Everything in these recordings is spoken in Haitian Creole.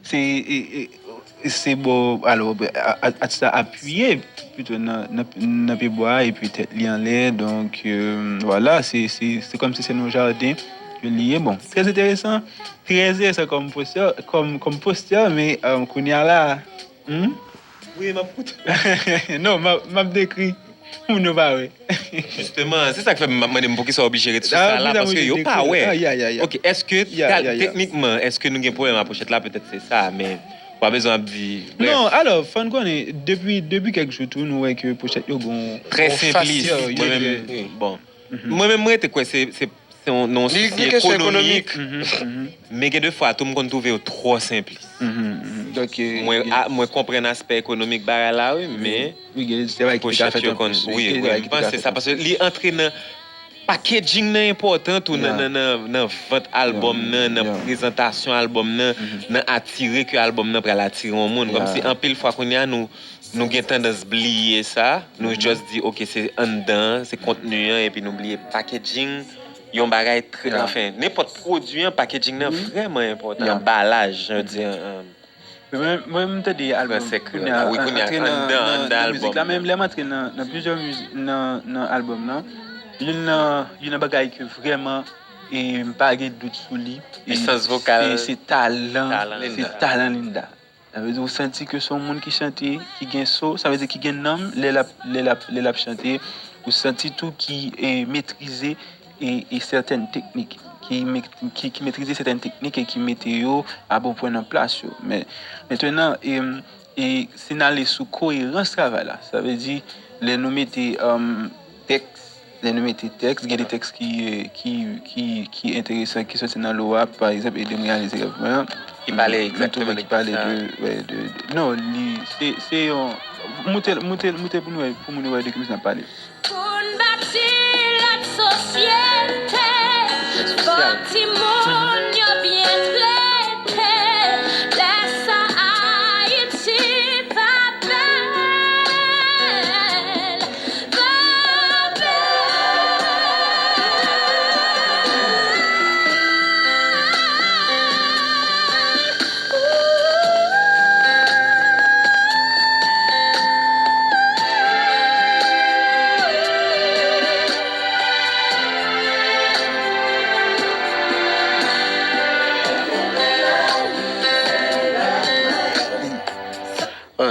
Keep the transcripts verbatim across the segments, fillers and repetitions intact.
Se, e, e, se bò, alò, a- a- atis la apiye pito nan, nan, nan pye bwa a epi tèt li anlè. Donk, euh, vwala, se, se, se kòmsi se nan yon jaden ke li ye. Bon, trè enteresan, trè enteresan kòm postè, kòm, kòm postè, men euh, kounye a la, hmm? Wi, m ap koute. Non, m ap, m ap dekri. Moun yo pa wè. Jisteman, se sa k fè m ap mande m poukisa w oblije ret sou sa la, paske yo pa wè. Ok, èske teknikman, èske nou gen pwoblèm ak pochèt la? Petèt se sa, men w pa bezwen ap di. Non, alò, fò n konnen, depi, depi kèk jou tou, nou wè ke pochèt yo gon. Trè senplis. Mwen menm, bon. Mwen menm, mwen rete kwè se, se se yon, nan yon sousi ekonomik. Men gen de fwa tou, m konn twouve yo twò senplis. Donk, mwen, a- mwen konprann aspè ekonomik bagay la, wi, men pochèt yo konn. Wi, wi, m panse sa, paske li antre nan packaging nan enpòtan tou nan, nan, nan, nan vant albòm nan, nan prezantasyon albòm nan, nan atire ke albòm nan pral atire yon moun. Kòmsi anpil fwa kounye a nou, nou gen tandans bliye sa. Nou just di, ok, se anndan an, se kontni an, epi nou bliye packaging yon bagay trè, anfen, nenpòt pwodui an, packaging nan vrèman enpòtan. Anbalaj, jan yo di an, an fransè kreyòl la. Wi, kounye a, anndan, anndan albòm nan. Lè m antre nan, nan plizyè mizik, nan, nan albòm nan, youn nan, youn nan bagay ke vrèman, e m pa gen dout sou li, esans vokal, se, se talan, se talan Linda. Sa vle di ou santi ke se yon moun ki chante, ki gen so, sa vle di ki gen nanm lè l ap, lè l ap, lè l ap chante. Ou santi tou ki e, metrize e, e sètèn teknik, ki, me- ki, ki metrize sètèn teknik e ki mete yo a bon pwen nan plas yo. Men, mentnan, e, e, si n ale sou koerans travay la, sa vle di lè nou mete um, tèks, lè nou mete tèks, gen de tèks ki, ki, ki, ki enteresan, ki soti nan lo a, pa egzanp, Ede m reyalize rèv mwen an. Ki pale egzakteman de ki sa? De, de, non, li, se, se yon, moute, moute, moute pou nou wè, pou moun yo wè de ki mizik n ap pale. Pou n bati lòt sosyete, fò timoun yo byen trete, lè sa Ayiti pa bèl.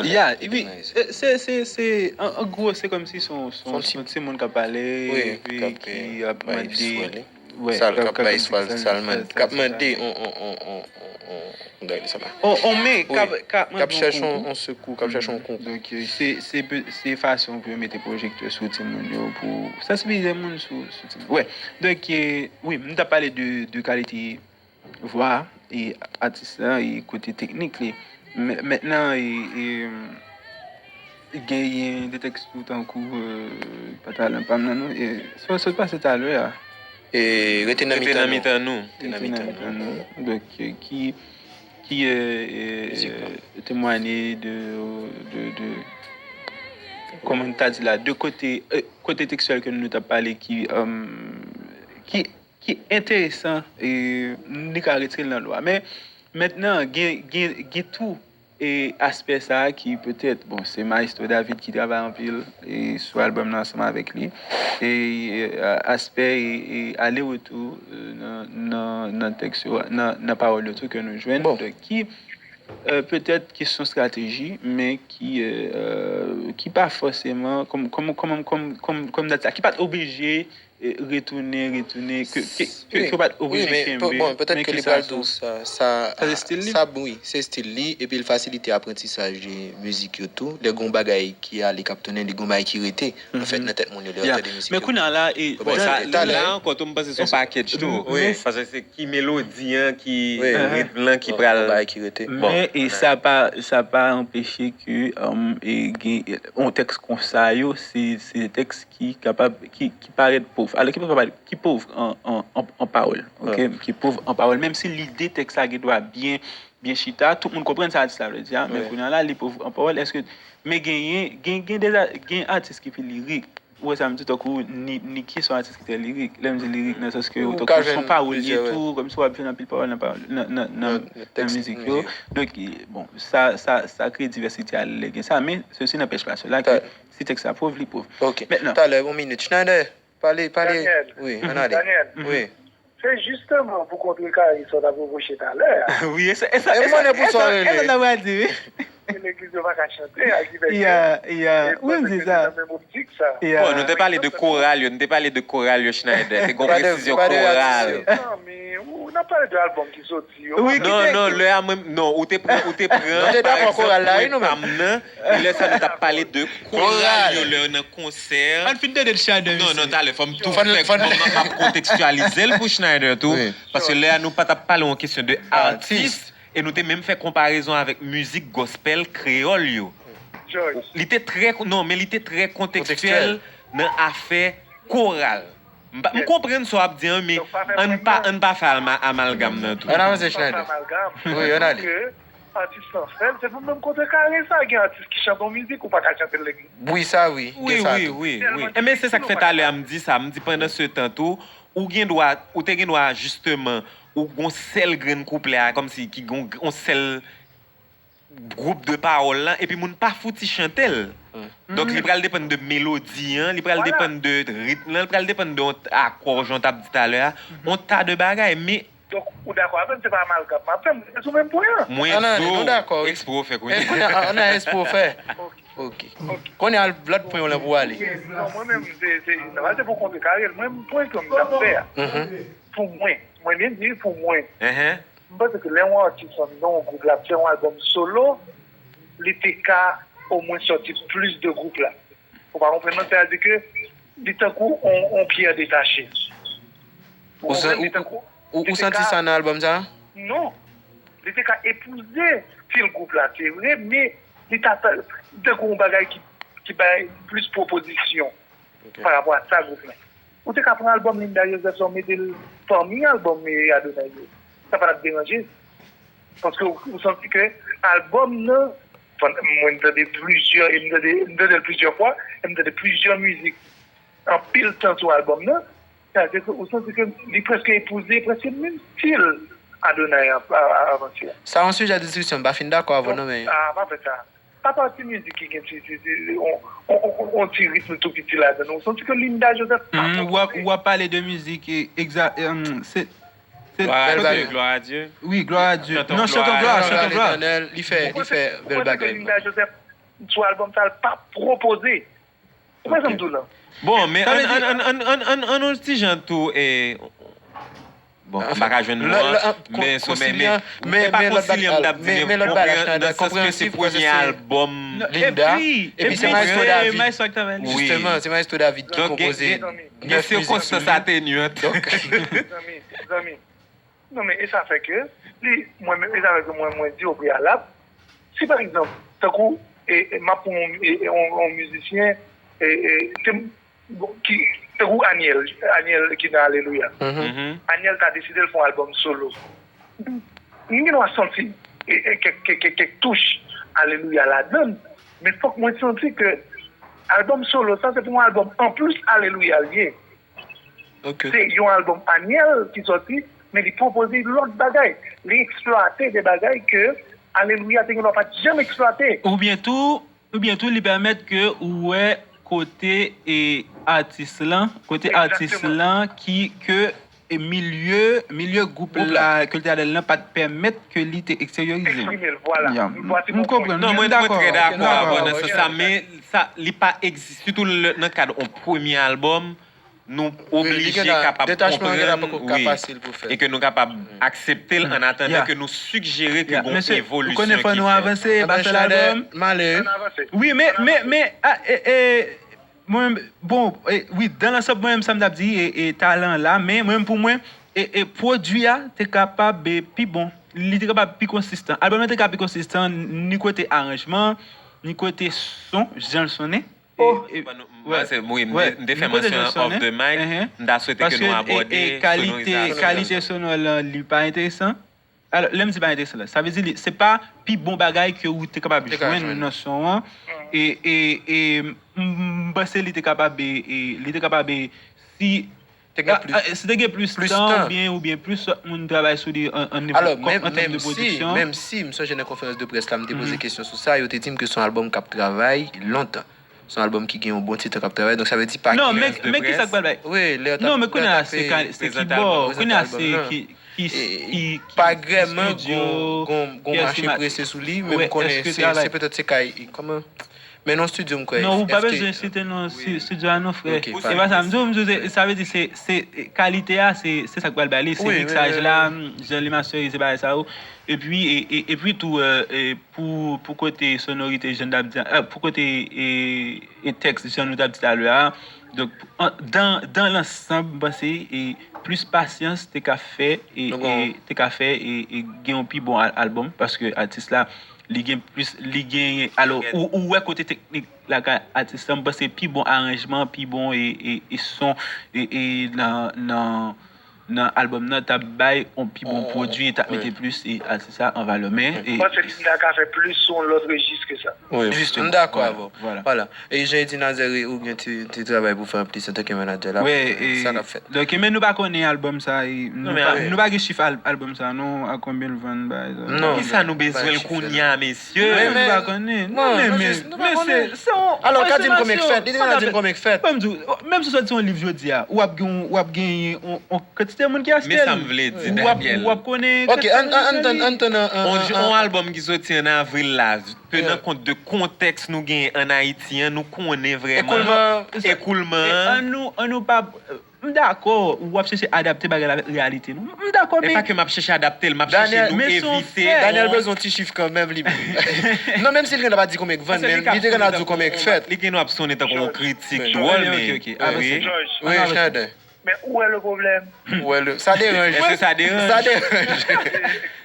Ya, epi, se, se, se, an, an gwo, se kòmsi se yon, se yon, se yon timoun k ap pale, epi ki ap mande, sa l k ap bay istwa l, sa l mande, k ap mande on, on, on, on, on, on, on, bagay de sa la. On, on men k ap, k ap mande yon konkou. K ap chèche on, on sekou, k ap chèche on konkou. Donk, se, se, se fason pou yo mete pwojektè sou timoun yo, pou sansibilize moun sou, sou timoun. Wè, donk, wi, m t ap pale de, de kalite vwa e atis la e kote teknik li. Men- mentnan, e, e, genyen de tèks tou tankou, e, pa talan pa m nan non, e, sa w sot pase talè a. E, rete nan mitan nou. Rete nan mitan nou. Donk, e, ki, ki, e, e, temwaye de, de, de, kòman ta di la, de kote, e, kote tekstyèl ke nou t ap pale ki, e, ki ki enteresan, e, li ka retire l nan lo a. Men, mentnan, gen, gen, gen tou, e, aspè sa a ki petèt, bon, se Maestro David ki travay anpil, e, sou albòm nan ansanm avèk li. E, e, a- aspè, e, e, ale retou, e, nan, nan, nan tèks yo, nan, nan pawòl yo tou ke nou jwenn, donk, ki, e, petèt kesyon estrateji, men ki, e, e, ki pa fòseman, kòm, kòm, kòm, kòm, kòm, kòm dat sa, ki pa t oblije e, retounen, retounen, ke, ke, ke, ke w pa t oblije kenbe, men ke sa sou. Sa, sa, sa, wi, se estil li, epi l fasilite aprantisaj de mizik yo tou. Lè gon bagay ki ale k ap tounen, li gon bagay ki rete, anfèt, nan tèt moun yo, lè y ap tande mizik yo. Men kounye a la, e, bon, sa, la ankò tou, m panse se yon package tou. Paske se ki melodi an, ki ritm lan ki pral. Gon bagay ki rete. Men, e sa pa, sa pa anpeche ke, um, e, gen, yon tèks konsa yo, se, se tèks ki kapab, ki, ki parèt pòv. Alò, ki pa parèt, ki pòv an, an, an, an pawòl, ok? Ki pòv an pawòl, menm si lide tèks la gen dwa byen, byen chita, tout moun konprann sa atis la vle di a, men kounye a la, li pòv an pawòl, èske, men genyen, gen, gen de, gen atis ki pi lirik, Ou wè sa m di, tankou Ni- Nicky se yon atis ki trè lirik. Lè m di lirik, nan sans ke tankou se yon pawolye tou, kòmsi w ap jwenn anpil pawòl nan pawòl, nan, nan, nan, nan mizik yo. Donk, bon, sa, sa, sa kreye divèsite a lè gen sa, men sesi n'empêche pas cela ke si tèks la pwòv, li pwòv. Ok. Mentnan, talè, yon minit. Schneider, pale, pale. Daniel. Wi, ann ale. Daniel. Wi. Se jisteman pou kontrekare sa w t ap repwoche talè a. Wi, e sa, e sa, e sa, e sa, e sa n ap di, wi. Legliz yo pa ka chante ak Gilbert Grape. Yeah, yeah. Wi, m di sa. Nan menm optik sa. Yeah. Bon, nou te pale de koral yo, nou te pale de koral yo, Schneider. Te gon presizyon koral. Non, men, ou, n ap pale de albòm ki soti yo. Wi, non, non, lè a mwen, non, ou te pran, ou te pran. Nou te dakò koral la, wi, nou menm. E lè sa, nou t ap pale de koral yo, lè nan konsè. Ann fin tande Schneider. Non, non, talè, fò m tou fè, fò m ap kontekstyalize l pou Schneider tou. Paske lè a, nou pa t ap pale yon kesyon de atis. E nou te menm fè konparezon avèk mizik gospel kreyòl yo. Li te trè, non, men li te trè kontekstyèl nan afè koral. M pa- m konprann sa w ap di an, men ann pa, ann pa fè alma- amalgam nan tou. Ann avanse, Schneider. Wi, ann ale. Atis lan fè l, se pou menm kontrekare sa, gen atis ki chante yon mizik, ou pa ka chante l legliz. Wi, sa wi, gen sa tou. Wi, wi, wi. E men se sa k fè talè a m di sa, m di pandan se tan tou, ou gen dwa, ou te gen dwa jisteman, ou gon sèl grenn kouplè a, kòmsi ki gon, gon sèl gwoup de pawòl lan, epi moun pa fouti chante l. Donk, li pral depann de melodi an, li pral depann de ritm lan, li pral depann de yon t- akò, jan w t ap di talè a, yon ta de bagay, men Donk, ou dakò avè m, se pa amalgam m ap fè, m rete sou menm pwen an. Mwen di w, eksprè w fè kounye a. Kounye a, ann al eksprè w fè. Ok. Ok. Kounye a, lòt pwen w lan pou w ale. Non, mwen menm, se, se, se pou kontre kare l. Mwen, pwen ke m t ap fè a, pou mwen, mwen menm, wi, pou mwen, m panse ke lè yon atis anndan yon gwoup la ap fè yon albòm solo, li te ka omwen sòti plis de gwoup la. Ou pa konprann mwen? Sètadi ke li tankou on, on pyè detache. Ou konprann? Li tankou, ou, ou santi sa nan albòm sa? Non. Li te ka epouze stil gwoup la, se vre, men li ta fè, li tankou yon bagay ki, ki bay plis pwopozisyon pa rapò a sa gwoup la. Ou te ka pran albòm Linda Joseph sa, ou mete l pami albòm, e, Adonai yo. Sa pa t ap deranje. Paske ou, ou santi ke albòm nan, mwen tande plizyè, e m tande, m tande l plizyè fwa, e m tande plizyè mizik anpil tan sou albòm nan, sa vle di ke ou santi ke li prèske epouze prèske menm stil Adonai a, a, a, avanse a. Sa yon sijè de diskisyon, m pa fin dakò avè w non, men. Ah, pa fè sa. Pa pati mizik ki gen ti, ti, ti, on, on, on, on ti ritm tou piti ladan l. Ou santi ke Linda Joseph pa pwopozye. W ap, w ap pale de mizik, e, egza, e, se, se Gloire à Dieu, Gloire à Dieu. Wi, Gloire à Dieu. Non, Chantons Gloire, Chantons Gloire. Li fè, li fè bèl bagay. Linda Joseph, sou albòm sa, l pa pwopoze. Ou konprann sa m di w lan? Bon, men ann, ann, ann, ann, ann, ann, ann, ann, yon ti jan tou, e, bon, m pa ka jwenn mo an, men, men, men, men pa konsilyan m t ap di, men nan sans ke se premye albòm Linda, epi se Maestro David. Jisteman, se Maestro David ki konpoze nèf mizik sou li. Donk, gen, gen, gen sirkonstans atenyant. Zanmi, zanmi. Non, men e sa fè ke, li, mwen menm, e sa fè ke mwen, mwen di o preyalab, si pa egzanp, tankou, e, e, m ap pran yon, e, e, yon, yon mizisyen, e, e, te, bon, ki, tankou Aniel, Aniel ki nan Alelouya. Aniel ta deside l fè yon albòm solo. M gen dwa santi, e, e, kèk, kèk, kèk, kèk touch Alelouya ladan l, men fòk mwen santi ke albòm solo sa, se pou yon albòm anplis Alelouya l ye. Se yon albòm Aniel ki sòti, men li pwopoze lòt bagay. Li eksplwate de bagay ke Alelouya te gen dwa pa t janm eksplwate. Oubyen tou, oubyen tou, li pèmèt ke ou wè kote, e, atis lan, kote atis lan ki, ke, e, milye, milye gwoup la, kiltirèl lan pa t pèmèt ke li te eksteryorize. Eksprime l, vwala. M konprann. Non, mwen, mwen trè dakò avè w nan sans sa, men sa, li pa egziste, sitou nan kad yon premye albòm, nou oblije kapab konprann, wi, e ke nou kapab aksepte l an atandan ke nou sigjere ke gon evolisyon ki fèt. Wi, men, men, men, a, e, e, mwen, bon, e, wi, dans l'ensemble, mwen menm, sa m t ap di, e, e, talan la, men mwen menm pou mwen, e, e, pwodui a te kapab, e, pi bon. Li te kapab pi konsistan. Albòm nan te ka pi konsistan, ni kote aranjman, ni kote son, jan l sonnen. Oh! Wi, m te fè mansyon an off the mic, m ta swete ke nou abòde sonorizasyon. Kalite sonò lan, li pa enteresan. Alò, lè m di pa enteresan la, sa vle di li, se pa pi bon bagay ke ou te kapab jwenn nan son an. E, e, e, m, m panse li te kapab, e, e, li te kapab, e, si, Te gen a, plis. a, si te gen plis Plis tan, tan. Oubyen, oubyen plis moun travay sou li an, an nivo, Alò, an, menm, an tèm menm de si, pwodiksyon. Menm si, m sonje nan konferans de près la, m te poze Mhm. kesyon sou sa, yo te di m ke se yon albòm k ap travay lontan. Se yon albòm ki gen yon bon ti tan k ap travay, donk sa vle di pa Non, gen men, de men ki sa près. k pral bay? Wi, lè yo t ap Non, men kounye a lè yo t ap se ka- se ki prezante bò, albòm. Kounye a Prezante se albòm nan. ki, ki, E, ki, ki pa vrèman estidyo, gon, gon, gon ki mache estima- prese sou li, men Wè, m konnen èske se travay- se petèt se kay, kòman? Men non, studio m kwè. Non, ou pa F K. Bezwen site non si- studio a non, frè. Ok, Se pa- pa sa m di w, m di w, se- sa vle di se, se kalite a, se, se sa k pral bale, se Wi, wi, miksaj wi, la, wi. Jan li masterize bagay sa yo. Epi, e, e, epi tou, e, e, pou, pou kote sonorite, jan n t ap di, e, pou kote e, e tèks, jan nou t ap di talè a. Donk, an- dan, dan lansanb, m panse e plis pasyans te ka fè e, Nou e gon- te ka fè e, e gen yon pi bon al- albòm, paske atis la, li gen plis, li gen, alò, ou, ou wè kote teknik lakay atis la, m panse pi bon aranjman, pi bon e, e, e son e, e nan, nan, nan albòm nan t ap bay yon pi bon Oh, pwodui, t ap wi. Mete plis e atis la an valè. Men, e, Mwen panse Linda ka fè plis sou yon lòt rejis ke sa. Wi, Justement, m dakò voilà, avè w. Voilà. Voilà. E jan di Nazeri, ou gen ti, ti travay pou fè anplis antanke manadjè la. Wè, e, Sa k ap fèt. Donk, men nou pa konnen albòm sa, e, nou men pa, al- nou pa gen chif al- albòm sa, non, a konbyen l vann, bagay sa. Non. Kisa nou bezwen l Ba, kounye a, mesye? Men, Men, nou men, pa konnen. non, Men, nou men, jis- nou pa men se, konnen. se yon Alò, ka di n konbyen k konsomasyon. fèt, li te ka di n konbyen k fèt. Ban m di w, menm si w sòti yon liv jodi a, w ap gen, w ap gen yon, yon kantite moun ki achte Men sa l. m vle di, W ap, Daniel. W ap konnen Ok, kantite an, moun an, ki an, achte an, li. an, an, an, On, an, on an, albòm ki soti an avril la, tenan Yeah. kont de kontèks nou gen an Ayiti an, nou konnen vrèman Ekoulman. ekoulman E, an. An nou, an nou pa, m dakò, w ap chèche adapte bagay la avèk reyalite nou. M dakò, E men pa ke m ap chèche adapte l, m ap chèche Daniel, nou men se yon evite. fèt. Daniel bezwen ti chif kanmenm, li menm. Non, menm si l gen dwa pa di konbyen k vann, Paske men li ka li te gen dwa di sonnen konbyen k tankou fèt. on- Li gen dwa ap sonnen tankou yon kritik Wi, dwòl, ok, men. ok, ok. Avanse. Wi. George, Wi, Schneider. Men ou wè le pwoblèm? Ou wè le, sa deranj. Èske sa deranj? Sa deranj.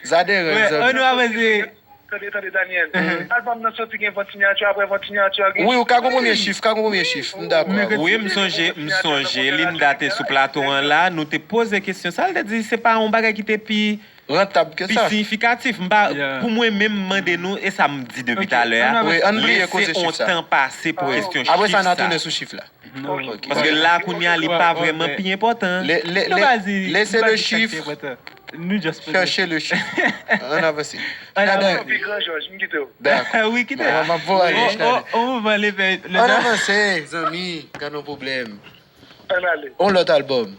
Sa deranj, Wè, zanmi. An nou avanse. Tande, tande, Daniel. Albòm nan soti gen vant sinyati, apre vant sinyati a gen. Wi, ou ka gon premye chif, ka gon premye chif. M dakò. Men Wi, m sonje, m sonje, Linda te sou plato an la, nou te poze kesyon sa, l te di se pa yon bagay ki te pi Rantab ke pi sa. Siyifikatif. M pa, Yeah. Pou mwen menm, m mande nou, e sa m di depi Ok, talè a, an nou Wi, an nou bliye koze lese chif on sa. tan pase pou Ah, kesyon Apre chif sa, n a sa. tounen sou chif la. Non. Ok. Paske la kounye a, li pa Wè, vrèman wè. pi enpòtan. Le, le, Nou pa le, di, laissez nou pa le di sa ki chiffre. Enpòtan. Nou just poze. Cherchez le chiffre. An avanse. An Schneider. avanse. Pi gran Jòj, m kite w. Dakò. Wi, kite. Bon, m ap voye ale, O, Schneider. O, o, van le fè. An avanse, zanmi. Gad yon pwoblèm. Ann ale. On lòt albòm.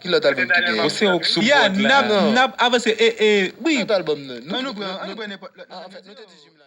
Ki lòt albòm ki genyen? Ou se ou k sou Ya, bòd n la. ap, Non. N ap avanse. E, e, wi. Lòt albòm nan. An nou pran, an nou pran nenpòt lòt. Ah, an fèt, nou te di jimla.